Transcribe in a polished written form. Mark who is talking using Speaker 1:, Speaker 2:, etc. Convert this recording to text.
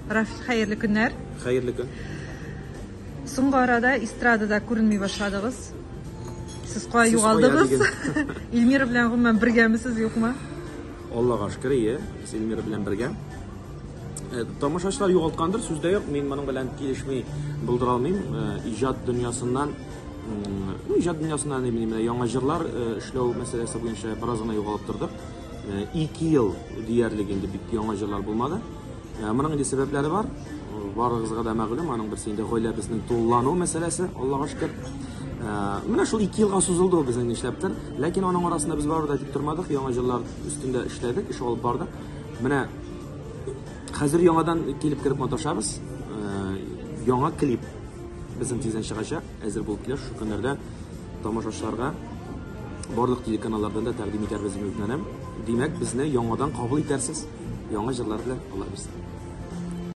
Speaker 1: Рафил, хәерле көннәр.
Speaker 2: Хәерле көн.
Speaker 1: Соңгы арада эстрадада күренми башладыгыз. Сез кая югалдыгыз? Эльмира белән гомумән бергәмесез, юкмы?
Speaker 2: Аллага шөкер, ие, без Эльмира белән бергә. Э, тамашачылар югалткандыр, сүз дә юк. Мин моның белән килешми булдыра алмыйм. Э, иҗат дөньясыннан, ну, иҗат дөньясыннан менә яңа җырлар э, эшләү мәсьәләсе буенча бераз гына югалып тордык. 2 ел диярлек инде бик яңа җырлар булмады. Моның инде сәбәпләре бар. Барыгызга да мәгълүм, аның берсе инде гаиләбезнең тулылану мәсьәләсе, Аллага шөкер. Менә шул 2 елга сузылды ул безнең нишләптер. Ләкин аның арасында без барыбер дә тик тормадык, яңа җырлар өстендә эшләдек, эш алып бардык. Менә хәзер яңадан килеп кереп маташабыз. Яңа клип безнең тиздән чыгачак, әзер булып килә. Шушы көннәрдә тамашачыларга барлык телеканаллардан да тәкъдим итәрбез дип өметләнәм. Димәк, безне яңадан кабул итәрсез. Яңа җырлар белән, Алла бирсә.